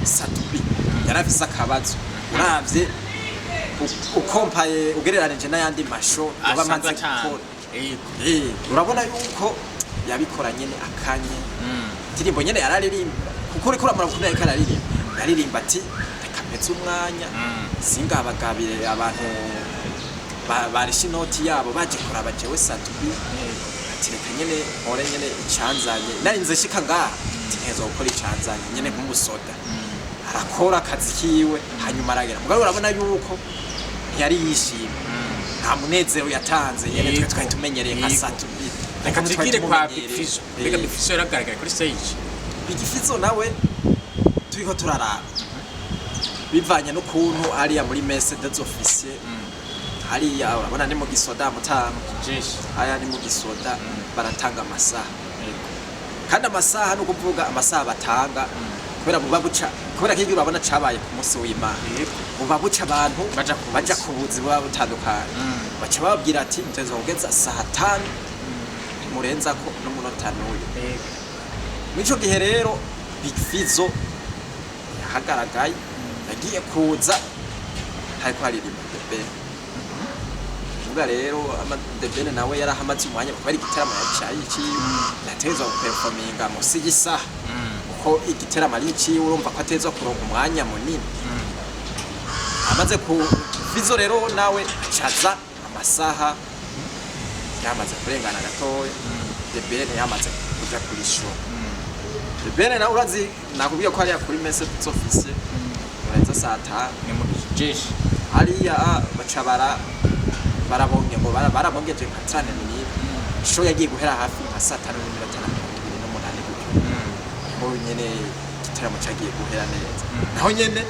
Sat-B yarafise akabazo. Uravye ukompaye, ugereranije n'ayandi masho yoba Asanzwe amaze atanga. gukora, urabona yuko yabikora nyene akanye indirimbo nyene yararirimba, kuko uriko uramura ukuntu yariko araririmba, yaririmba ati reka mpeze umwanya, singabagabire abantu barishe inoti yabo baje kuraba jewe Sat-B, ati reka nyene nkore nyene icanzanye, narinze shika ngaha, ati nteza gukora icanzanye nyene nk'umusoda. Arakora akazi kiwe, hanyuma aragera. Mugabo urabona yuko ntiyari yishimye, nta munezero yatanze nyene twe twari tumenyereye nka Sat-B. Reka Twari tugire kwa tumumenyereye. Big Fizzo. Mbega Big Fizzo yaragaragaye kuri stage? Big Fizzo nawe turiko turaraba bivanye n'ukuntu ariya muri messe des officiers hariya, urabona ni mu gisoda mutama. Jeshi. Hariya ni mu gisoda, baratanga amasaha, kandi amasaha ni ukuvuga amasaha batanga kubera buba buca, kubera ko urabona cabaye ku munsi w'Imana, buba buca abantu Baja ku buzi. Baja ku buzi buba butandukanye, baca bababwira ati muteza kugeza saa 5, ntimurenzako n'umunota n'uyu. Muri ico gihe rero Big Fizzo yahagaragaye, yagiye kuza hariko haririmba The Ben. Kuvuga rero The Ben nawe yarahamaze umwanya kuko ari igiteramo yacaye iciwe, yategerezwa guperforminga musi y'isaha, kuko igiteramo ari iciwe, urumva ko ategerezwa kuronka umwanya munini. Amaze ku Fizzo rero nawe acaza amasaha yamaze kurengana gatoya, The Ben yamaze kuja kuri show. The Ben nawe urazi nakubwiye ko hariya kuri messe officier urenza saa 5. Ni mu jeshi. Hariya baca barabonge ngo barabongeje nka 30 minutes. Show yagiye guhera hafi nka saa 5:28 gutyo, niho nyene igiteramo cagiye guhera neza. Naho nyene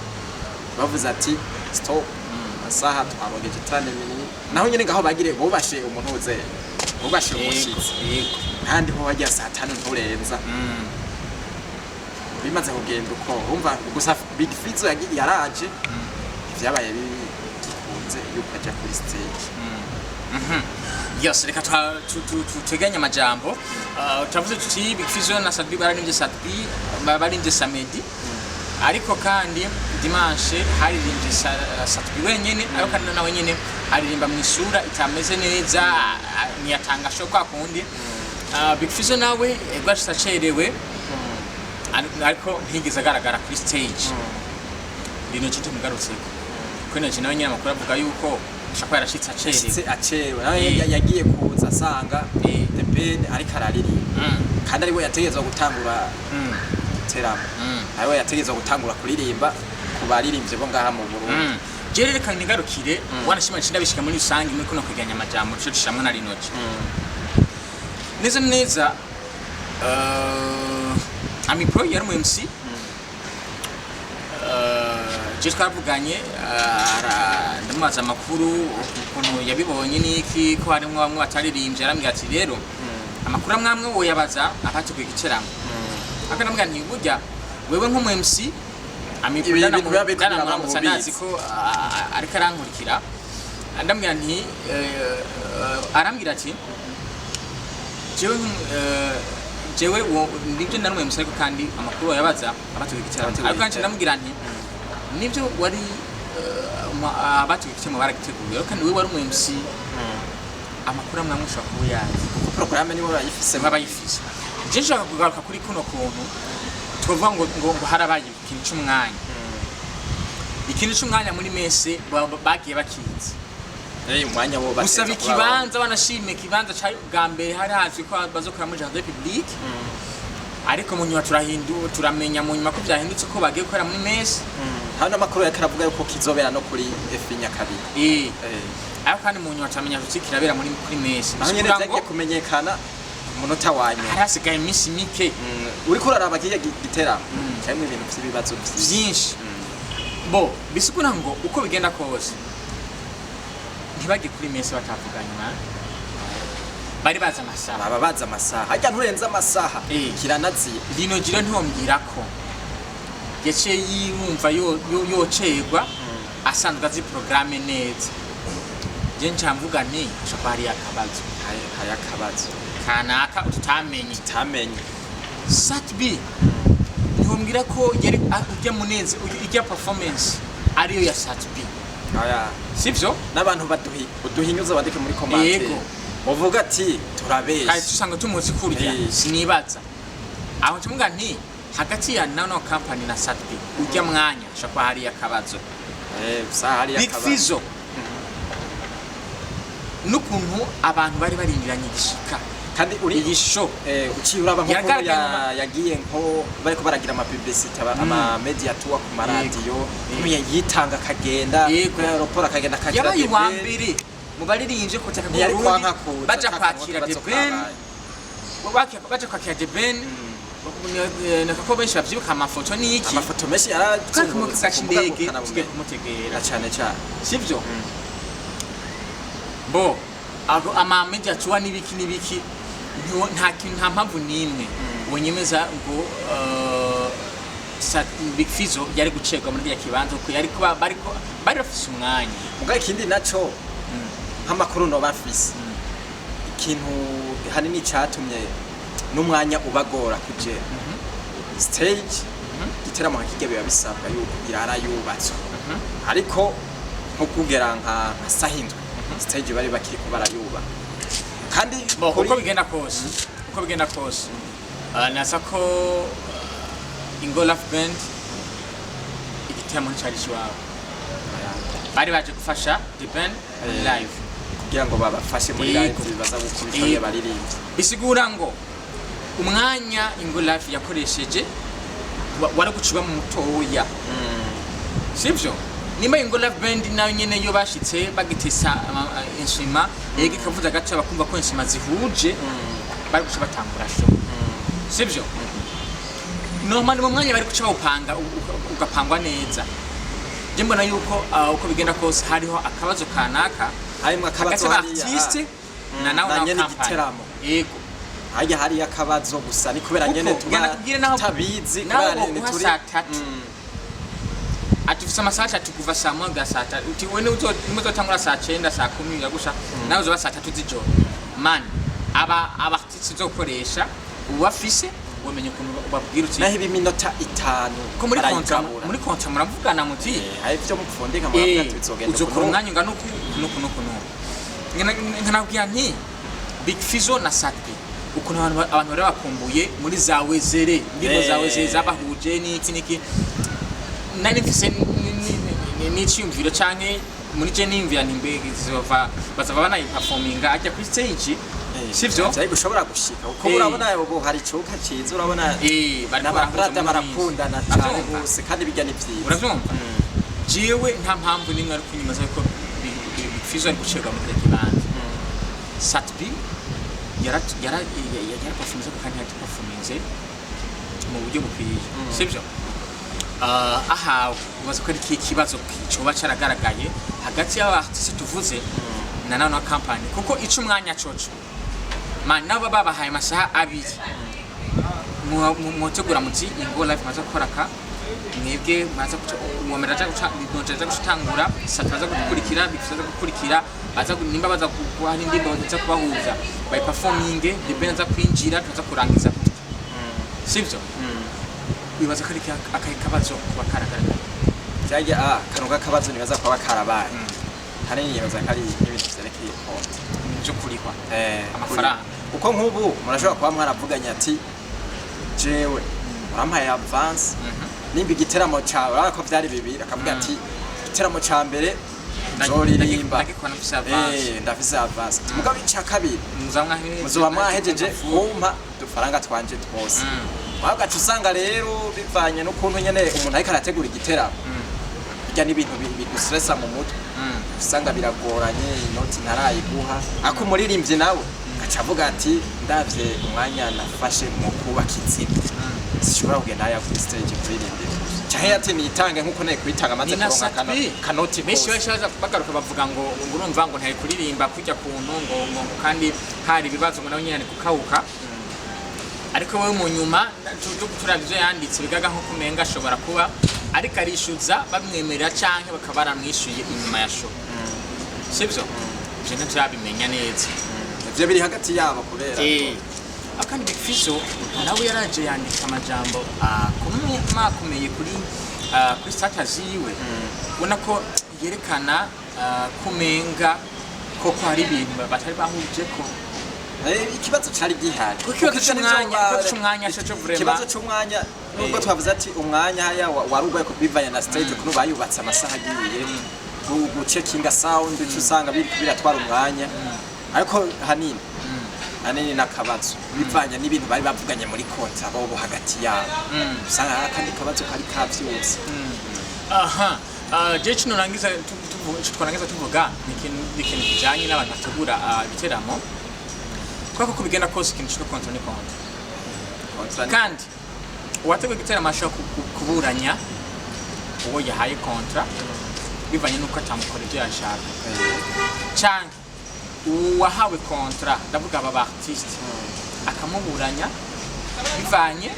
bavuze ati stop, amasaha twabongeje 30 minutes. Naho nyene ngaho bagire bubashe umuntu uze bubashe umushitsi, kandi ho hagiye saa 5 nturenza. Bimaze kugenda uko, urumva gusa Big Fizzo yaraje, ivyabaye bibi gikunze yuko aja kuri stage. Yes, reka tuteganye amajambo. Turavuze tuti Big Fizzo na Sat-B bararimbye, Sat-B bararimbye Samedi, ariko kandi dimanche haririmbye Sat-B wenyene, ariko kandi nawe nyene aririmba mu isura itameze neza, ntiyatanga show kwa kundi. Big Fizzo nawe ego ashitse acerewe, ariko ntigeze agaragara kuri stage. Rino cyo tumugarutseko kuko ino nawe nyene amakuru avuga yuko ashobora kuba yarashitse acerewe. Ashitse acerewe nawe, yagiye kuza asanga The Ben ariko araririmba, kandi ariwe yategerezwa gutangura igiteramo, ariwe yategerezwa gutangura kuririmba ku baririmbyi bo ngaha mu Burundi. Je rero reka nigarukire, wanashima ncinda bishika muri rusange muri kuno kwiganya amajambo tuco dushiramwo na rinoki neza neza. Amipro yari umu MC. Je twavuganye, ndamubaza amakuru ukuntu yabibonye niki, ko harimwo bamwe bataririmbye. Arambwira ati rero amakuru amwe amwe woyabaza abateguye igiteramo. Ariko ndamubwira nti burya wewe nk'umu MC Amipro, Ibi bintu biba biriko biraba ndanamuramutsa mu ndazi bubizi. ko ariko arankurikira. Ndamubwira nti arambwira ati jewe jewe nibyo nari umu MC, ariko kandi amakuru wayabaza abateguye igiteramo. Abateguye Ariko kandi igiteramo. ndamubwira nti nibyo wari abateguye igiteramo baragiteguye, ariko kandi wewe wari umu MC, amakuru amwe amwe ushobora kuba uyazi. Kuko porogaramu nibo bayifise. Baba bayifise. Je nshaka kugaruka kuri kuno kuntu twovuga ngo harabaye ikintu c'umwanya, ikintu c'umwanya muri messe bagiye bakizi. Umwanya wo Gusaba bateza kuba ikibanza, banashimye ikibanza cari bwa mbere hari hazwi ko bazokora muri jardin public. Ariko mu nyuma turamenya mu nyuma ko byahindutse, ko bagiye gukorera muri MES. Hano amakuru yariko aravuga yuko kizobera no kuri EFI Nyakabiri. Ariko kandi mu nyuma turamenya tuti kirabera muri kuri MES. Naho nyene Bisigura ngo vyagiye kumenyekana ku munota wa nyuma. Hari hasigaye iminsi mike. Uriko uraraba kiriya giteramo harimwo ibintu vy'ibibazo vyinshi. Byinshi. Bo bisigura ngo uko bigenda kose ntibajye kuri MES batavuganye na bari bazi amasaha. Baba bazi amasaha, harya nturenze amasaha. Kiranaziye. Lino jiro ntiwombwira ko yaciye yumva yocerwa asanzwe azi porogaramu neza. Je nca mvuga nti ashobora kuba hariyo akabazo. Hari akabazo. Kanaka tutamenye. Tutamenye. Sat-B ntiwombwira ko yari ujya muneze ijya performance ariyo ya Sat-B. Oya. Sivyo? N'abantu baduhi uduhinyuza bandike muri commentaire. Uvuga ati Kandi turabeshe. Tusanga tumuzi kurya. Sinibaza aho nca nti hagati ya Nano Company na Sat-B ujya mwanya ashobora kuba hariyo akabazo. Sa hari Big akabazo. Fizzo, n'ukuntu abantu bari barindiranye igishika Kandi uri iyi show. Uciye uraba nko Yagaragaye mu yagiye nko bariko baragira ama publicity, ama media tour ku maradiyo, nk'uyu yitanga akagenda kuri aéroport akagenda akakira Yabaye The uwa Ben. mbere mu baririmbye kutaka Ntiyari Burundi kwanka kuza baja ata kwakira kabazo The Ben. kabaye. Baja kwakira The Ben nako benshi bavyibuka amafoto n'iki. Amafoto menshi Twari kumwe ku yarazungurutse kibuga ku mbuga c'indege ngurukanabumenyi. tugiye kumutegera. Na cane cane. Sivyo? Bo abo ama media tour n'ibiki n'ibiki, nta kintu, nta mpamvu n'imwe wonyemeza ngo Big Fizzo yari gucerwa muri kiriya kibanza, kuko yari kuba bari bafise umwanya. Muga ikindi naco, nk'amakuru noba mfise, ikintu hanini catumye n'umwanya ubagora kugera stage, igiteramo nka kirya biba bisabwa yuko irara yubatswe, ariko nko kugera nka saha 7 stage bari bakiriko barayubaka kandi Bo, uko bigenda kose nasa ko Ingo Live Band igiteramo nticari ikiwabo, bari baje gufasha The Ben live. Kugira ngo babafashe muri live baza gukubita baririmbyi. Bisigura ngo umwanya Ingo Live yakoresheje wari guciba mu mutoya, sivyo? Nimba Ingo Live Band nayo nyene yo bashitse bagitesa instrument, yego ikavuza gato bakumva ko instrument zihuje, bari guca batangura show, sivyo? Normal mu mwanya bari guca bawupanga ugapangwa neza. Je mbona yuko uko bigenda kose hariho akabazo kanaka harimwo hagati akabazo hariya y'abartiste na nawe na na nyene company. igiteramo. Yego. Harya hariyo akabazo gusa ni kubera Kuko nyene tuba ngena kubwire naho tutabizi nawe kubera nyene woguha turi saa 3, ati ufise amasaha 3 kuva saa 1 ga saa 3, uti wene nimuzotangura saa 9, saa 10 yagusha nawe uzoba saa 3 z'ijoro. Man, aba artiste uzokoresha ubafise wamenye ukuntu ubabwira uti naho iba iminota 5 ko muri contrat barayigabura. Muri contrat muravugana muti Hari ivyo mupfundika muravuga ati bizogenda uzokora uku. umwanya ungana uku nuku nuku nuku. Nkanabwira nti Big Fizzo na Sat-B, ukuntu abantu bari bakumbuye muri za wezere, indirimbo za wezere zabahuje n'iki n'iki, nari mfise n'iciyumviro canke muri je niyumvira nti mbega zizova bazava banayiperforminga ajya kuri stage, sivyo? Vyari gushobora gushika kuko urabona ubu hari icuka ciza, urabona Bariko barahuza n'ababrada muri barakundana minsi. cane Uravyumva? gose kandi bijya ni vyiza. Uravyumva? Jewe nta mpamvu n'imwe ari kunyemeza yuko Big Fizzo ari gucerwa muri kiriya kibanza. Sat-B yaraperforminze kandi yaraperforminze mu buryo bukwiye, sibyo? Ahawe ubaza ko ari ikihe kibazo coba caragaragaye hagati y'aba artiste tuvuze na nano company, kuko ico umwanya coco man nabo babahaye amasaha 2 mwotegura muti Ingo Live maze gukora ka mwebwe mwaza guca mwomera aja guca aja gutangura satu baza gukurikira bifuza gukurikira baza nimba baza kuba hari indirimbo baza kubahuza by performing The Ben aza kwinjira tuza kurangiza gutyo, sivyo? Wibaza ko ari akahe kabazo kuba karagaragaye? Vyarya kano k'akabazo nibaza kuba karabaye hanini, nibaza ko ari n'ibintu vyerekeye konti. Ibintu vyo kurihwa amafaranga. Kuko nk'ubu murashobora kuba mwaravuganye ati jewe urampaye avance, nimba igiteramo cawe, urabona ko vyari bibiri, akavuga ati igiteramo ca mbere nzoririmba Ndagikora mfise avance. Ndafise avance. Mugabo ica kabiri muzoba mwahejeje muzoba mwahejeje kumpa udufaranga twanje twose. Ugaca usanga rero bivanye n'ukuntu nyene umuntu ariko arategura igiteramo, bijya n'ibintu bigustressa mu mutwe, usanga biragoranye, inoti ntarayiguha. Ariko umuririmbyi nawe agaca avuga ati: "Ndavye umwanya nafashe mu kubaka izina, sishobora kugenda haya kuri stage kuririmbira, canke ati nitange nkuko nari kuyitanga maze Ni na kuronka Sat-B. kanoti Benshi kose." Benshi baza bagaruka bavuga ngo urumva ngo ntari kuririmba kujya kuntu ngo kandi hari ibibazo, ngo nawe nyine ari kukawuka. Ariko we mu nyuma turavye ivyo yanditse, bigaga nko kumenga ashobora kuba ariko arishyuza bamwemerera canke bakaba baramwishyuye inyuma ya show, sibyo? Ivyo ntiturabimenya neza. Ivyo biri hagati yabo kubera Akandi Big Fizzo nawe yaraje yandika amajambo akomeye kuri status yiwe, ubona ko yerekana kumenga koko hari ibintu batari bahuje ko. Ikibazo cari gihari. Kuko ikibazo Kuko ico nico c'umwanya, ikibazo c'umwanya co vraiment. Ikibazo c'umwanya, nubwo twavuze ati umwanya haya wari ugoye bivanye na stage ukuntu bayubatse, amasaha agiye gucekinga sound, uca usanga biriko biratwara umwanya. Ariko hanini hanini n'akabazo bivanye n'ibintu bari bavuganye muri contrat bobo hagati yabo, usanga hari akandi kabazo kari kavyutse. Aha. Je kino nangiza ico twarangiza tuvuga ni ikintu kijanye n'abantu bategura ibiteramo, kubera ko uko bigenda kose ikintu citwa contrat ni contrat. Contrat Kandi uwateguye igiteramo ashobora kuburanya uwo yahaye contrat bivanye n'uko atamukora ibyo yashaka, canke uwahawe contrat, ndavuga aba ba artiste, akamuburanya bivanye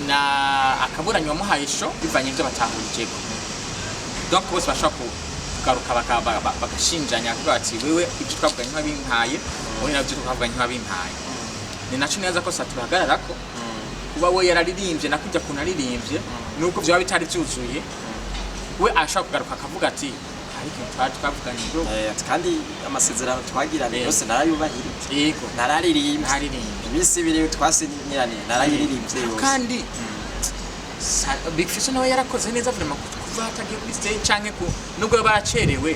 na akaburanya uwamuhaye show bivanye n'ibyo batahurijeko. Donc bose bashobora kugaruka bagashinjanya kuvuga bati: "Wewe ibyo twavuganye ntiwabimpaye, wowe nabyo twavuganye ntiwabimpaye." Ni naco neza ko Sat-B ahagararako kuba we yararirimbye nakujya kuntu aririmbye, nubwo byaba bitari byuzuye, we ashobora kugaruka akavuga ati: "Hari ikintu twari twavuganye, bro." Ati kandi amasezerano twagiranye yose narayubahirije. Nararirimbye. Ntaririmbye. Iminsi 2 twasinyiraniye narayiririmbye yose. Kandi Big Fizzo nawe yarakoze neza vraiment kuva atagiye kuri stage, canke ku nubwo baracerewe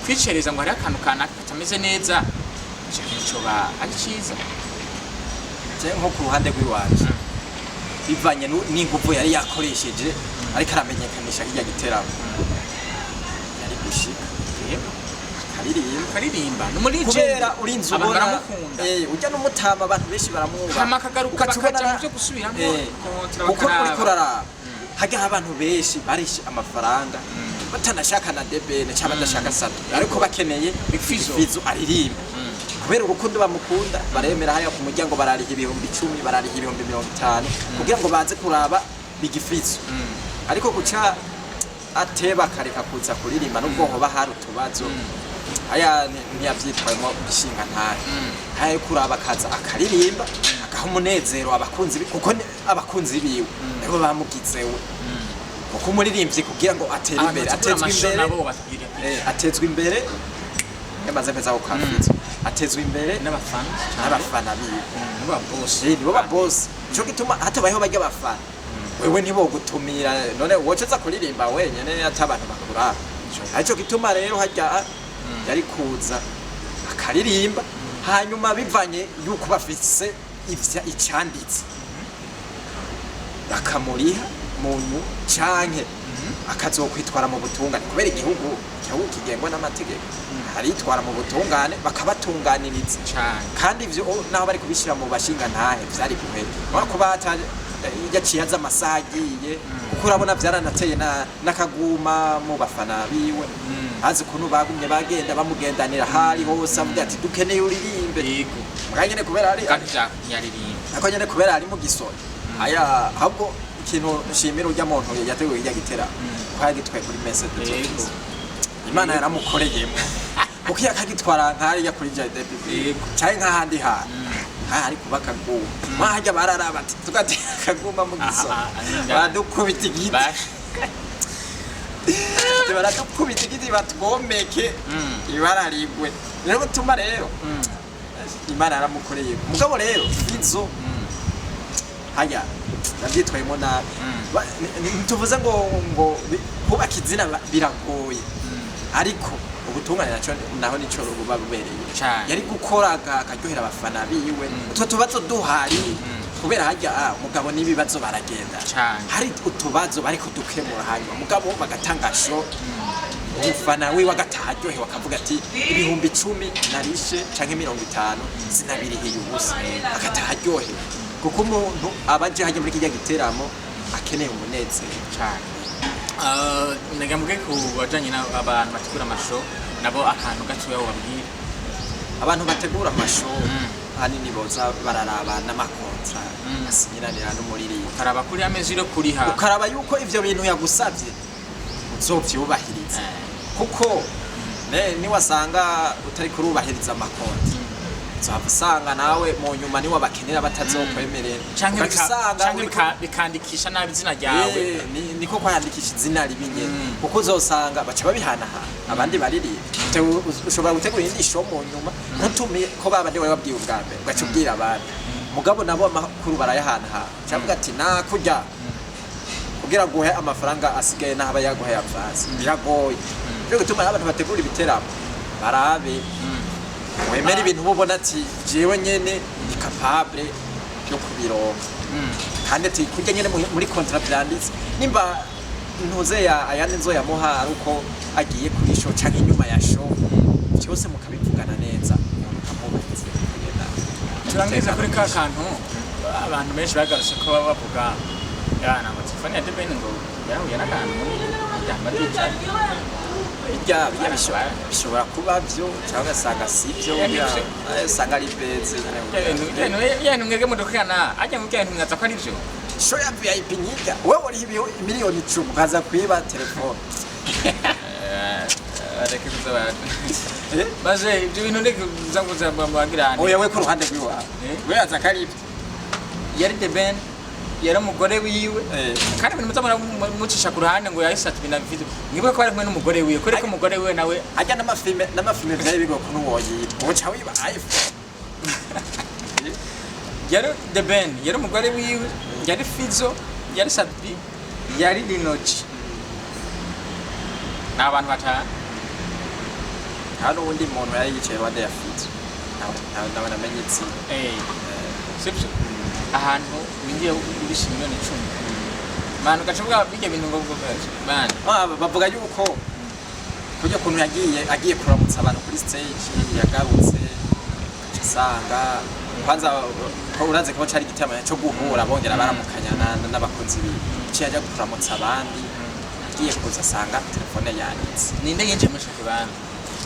kwicereza ngo hariho akantu kanaka katameze neza, ico kintu coba ari ciza. Je nko ku ruhande rw'iwanje, bivanye n'inguvu yari yakoresheje ariko aramenyekanisha kirya giteramo, yari gushika akaririmba. Akaririmba, ni muri Kubera urinze abantu ubona baramukunda. Ujya n'umutama, abantu benshi baramwubaha. Hama akagaruka Ugaca ubona bakaja mu vyo gusubiramwo contrat, kuko bakaraba. uriko uraraba hajya abantu benshi barishe amafaranga batanashaka na debene cyangwa badashaka Sat-B, ariko bakeneye Big Fizzo. Fizzo aririmba kubera urukundo bamukunda, baremera haya ku muryango barariha 10,000, barariha 50,000 kugira ngo baze kuraba Big Fizzo. Ariko guca ateba akareka kuza kuririmba, nubwo hoba hari utubazo, aya ntiyavyitwayemo gishinga ntahe. Haya yo kuraba akaza akaririmba agaha umunezero abakunzi kuko abakunzi biwe nibo bamugizewe, kuko umuririmbyi kugira ngo atere Abantu imbere bategura atezwe ama show imbere nabo batubwire. Atezwe imbere, yamaze mpeza ko kafizo atezwe imbere N'abafana cyane. N'abafana biwe. Nibo ba boss. Nibo ba boss. Nico gituma hatabayeho barya bafana, wewe ntibogutumira. None woca uza kuririmba wenyene ata abantu bakuraba? Arico gituma rero harya yari kuza akaririmba, hanyuma bivanye yuko bafise icanditse bakamuriha muntu, canke akazokwitwara mu butungane, kubera igihugu kigengwa n'amategeko, aritwara mu butungane bakabatunganiriza. Cyane. Kandi ivyo naho bari kubishira mu bashinga ntahe vyari guhera, urabona ko yaciye aza amasaha agiye, kuko urabona vyaranateye n'akaguma mu bafana biwe, azi ukuntu bagumye bagenda bamugendanira hari hose avuga ati: "Dukeneye uririmbe." Mugabo nyene kubera ari Kandi ntiyaririmba. Ariko nyene kubera ari mu gisoro aya, ahubwo ikintu nshimira urya muntu yateguye irya gitera ko yagitwaye kuri mese de Imana yaramukoreyemo, kuko iyo akagitwara nk'hariya kuri Jardin Public canke nk'ahandi hantu hari kuba akaguma, mwahajya bararaba ati tugatera akaguma mu gisoro, Aha, aha, baradukubita igiti. Baradukubita igiti batwomeke ibara rigwe. Rero gutuma rero Imana yaramukoreye. Mugabo rero Fizzo haya yabyitwayemo nabi. Ntituvuze ngo kubaka izina biragoye, ariko ubutungane naco naho nico buba bubereye. Cane. Yari gukora akaryohera abafana biwe, utwo tubazo duhari. Kubera harya mugabo n'ibibazo baragenda. Cane. Hari utubazo bariko dukemura, hanyuma mugabo bagatanga show, umufana wiwe agataha aryohewe, akavuga ati 10,000 narishe canke 50 sinabirihiye ubusa, agataha aryohewe, kuko umuntu aba aje hajya muri kirya giteramo akeneye umunezero. Cyane. Nagira mvuge ku bajanye n'abantu bategura ama show nabo, akantu gatoya wobabwira. Abantu bategura ama show ahanini boza bararaba n'ama contrat asinyiranira n'umuririmbyi. Ukaraba kuri amezi yo kuriha. Ukaraba yuko ivyo bintu yagusavye uzovyubahiriza, kuko niwasanga utari kurubahiriza ama contrat, uzohava usanga nawe mu nyuma niwabakenera batazokwemerera. Canke Ugaca usanga canke bikandikisha nabi izina ryawe. Niko kwandikisha izina ribi nyene, kuko uzosanga baca babihanahana abandi baririmba. Ushobora gutegura iyindi show mu nyuma, ntutume ko babandi wari wabwiye ubwa mbere, ugaca ubwira abandi, mugabo nabo amakuru barayahanahana, cavuga ati nakurya kugira guhe amafaranga asigaye n'aho aba yaguhaye avance, biragoye. Nico gituma abantu bategura ibiteramo barabe wemera ibintu uba ubona ati jewe nyene ni capable yo kubironka, kandi ati kurya nyene muri contrat vyanditse, nimba ntuze ya ayandi nzoyamuha ari uko agiye kuri show canke inyuma ya show, byose mukabivugana neza, mukamubahiriza kugenda. Turangiza kuri ka kantu abantu benshi bagarutse ko baba bavuga yana ngo telefone ya The Ben ngo yarahuye n'akantu muri ryamba ryicaye. Bijya bishobora kuba byo cyangwa ugasanga si byo. Ya, burya, nibyo. Usanga ari beze nyene. Ibintu mwebwe mudukana ajya mu byantu mwaza ko ari byo. Show ya VIP nyiga, wewe uriha 10,000,000 ukaza kwiba telefone. Reka kuza maze ibyo bintu ndeke kuza kuza bagira. Oya, we ku ruhande rw'iwawe, we aza ko ari ibyo. Yari The Ben, yari umugore wiwe. Kandi ibintu muza mucisha ku ruhande ngo yahise ati ibintu bifite, mwibuke ko ari kumwe n'umugore wiwe, kubera ko umugore wiwe nawe Ajya n'amafilme vyari bigoye ukuntu woyiba, uca wiba iPhone. Yari The Ben, yari umugore wiwe, yari Fizo, yari Sat-B, yari Linoji, ni abantu batanu. Nta n'uwundi muntu yari yicaye iruhande ya Fizo, nawe namenye izina. Sibyo, ahantu winjiye urisha 10,000,000 manu ugaca uvuga bijya bintu ngo man. Bavuga yuko kurya ukuntu yagiye agiye kuramutsa abantu kuri stage, yagarutse aca usanga kwanza ko urazi ko cari igiteramo cyo guhura, bongera baramukanya n'abakunzi biwe, ciye ajya kuramutsa abandi, agiye kuza asanga telefone yanitse. Ninde yinjiye muri ico kibanza?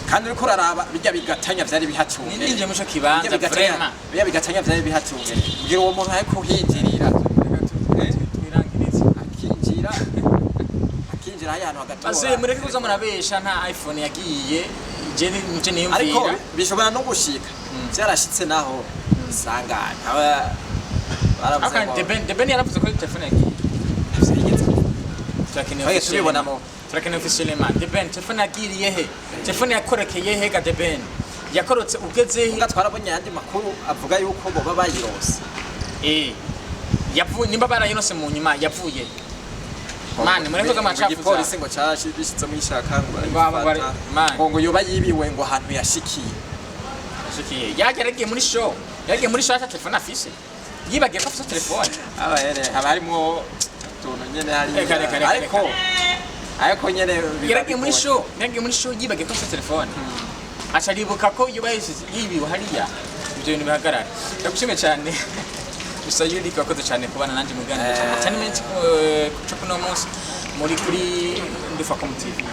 Kandi uriko uraraba bijya bigatanya vyari bihacungereye. Ninde yinjiye muri ico kibanza? Bijya bigatanya Vraiment. Bijya bigatanya vyari bihacungereye, mbwira uwo muntu ariko uhinjirira. Twirangirize. Akinjira hariya hantu hagatora. Baze mureke kuza murabesha, nta iPhone yagiye, je nico Ariko niyumvira. bishobora no gushika vyarashitse naho isanganya aba baravuze Aka ngo The Ben yaravuze ko telefone yagiye. vyigeze. Turakeneye Twagiye officiellement. tubibonamo. Turakeneye officiellement. The Ben, telefone yagiriye he? Telefone yakorekeye he ga The Ben? Yakorotse ugeze he? Mbwa twarabonye ayandi makuru avuga yuko boba bayirose. Yavuye, nimba barayinose mu nyuma yavuye. Mane, mureke kuza muracafuza. Igipolisi ngo carashitsemo ishaka ngo Ngo barayifata. mane. Ngo yoba yibiwe ngo ahantu yashikiye. Yashikiye. Yageragiye muri show. Yagiye muri show ata telefone afise. Yibagiye ko afise telefone. Abahere haba harimwo utuntu nyene hariya. Reka, reka, reka, Ariko nyene biba Yaragiye muri bigoye. show, yaragiye muri show yibagiye ko afise telefone. Aca aribuka ko iyo bayisize yibiwe hariya. Ibyo bintu bihagarara. Ndagushimiye cyane. Gusa Yuri, wakoze cyane kubana nanjye mu biganiro cyane entertainment cyo kuno munsi muri kuri Ndufacom TV.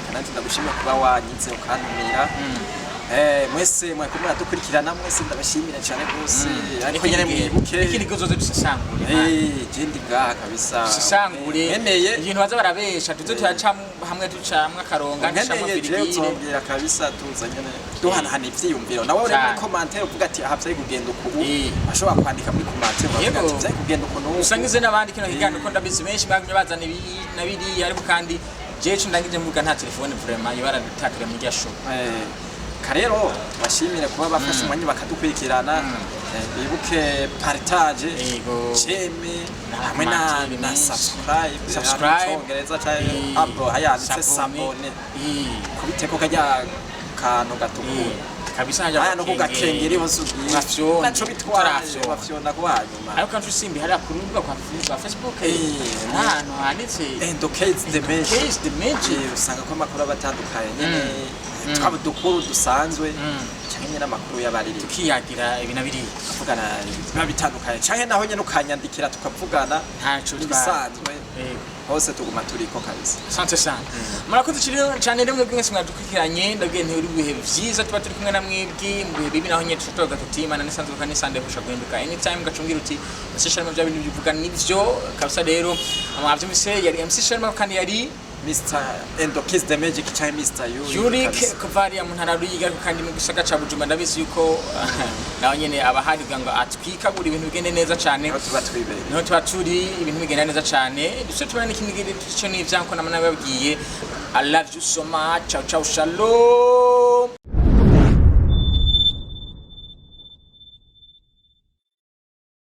Kanandi ndagushimira kuba wanyize ukantumira. Mwese mwariko muradukurikirana, mwese ndabashimira cyane rwose, ariko nyene mwibuke Ikindi gihe uzoze dusesangure. Je ndi ngaha kabisa. Dusesangure. Nkeneye Ibintu baza barabesha tuze turacamwo hamwe, ducamwo akaronga, ducamwo nkeneye je virgule. Uzombwira kabisa, tuza nyene duhanahana ivyiyumviro. Nawe uri muri Cane. commentaire uvuga ati aha vyari kugenda uku, ashobora kwandika muri commentaire ukavuga ati vyari kugenda uku n'uku. Usangize n'abandi kino kiganiro, ko ndabizi benshi bagumye bazana ibi na biriya, ariko kandi jewe ico ndangije mvuga, nta telefone vraiment ibara muri rya show. Karero bashimire kuba bafashe umwanya bakadukurikirana. Bibuke partage, j'aime hamwe na Commentaire na menshi. Subscribe. Subscribe. Mu Congereza canke abo hayanditse s'abonner, kubiteko kajya kantu gatukura. Kabisa hajya. Aya no kugakengeri hose ugiye. Urafyonda. Naco bitwaye. Utarafyonda. Wafyonda kuba hanyuma. Ariko kandi usimbi hariya ku rubuga rwa Facebook, hari ahantu handitse Endokezi the Magic. Case the Magic. Usanga ko amakuru aba atandukanye nyene, twaba udukuru dusanzwe canke nyene amakuru y'abaririmbyi. Tukiyagira ibi na biriya. Tukavugana biba bitandukanye, canke naho nyene ukanyandikira tukavugana. Ntaco bitwaye. Ibisanzwe. Yego. Hose tuguma turiko kabisa. Asante sana, murakoze cyane rero mwebwe mwese mwadukurikiranye. Ndabwiye nti uri bihe vyiza tuba turi kumwe na mwebwe, mu bihe bibi naho nyine tutoga tuti Imana nisanzwe kandi nisande kusha guhinduka anytime. Gacumbwira uti MC Sharma bya bintu bivuga nivyo kabisa. Rero mwavyumvise, yari MC Sharma kandi yari Mr Endokis the Magic canke Mr Yuri. Yurik Kabisa. kuva hariya mu ntara ya Ruyigi, ariko kandi mu gisagara ca Bujumbura. Ndabizi yuko nawe nyene aba ahari kugira ngo atwikagure ibintu bigende neza cane. Niho tuba twibereye. Niho tuba turi, ibintu bigenda neza cane. Duce tubona n'ikindi gihe cyo n'ivyanko nama nababwiye. I love you so much. Ciao ciao, shalom.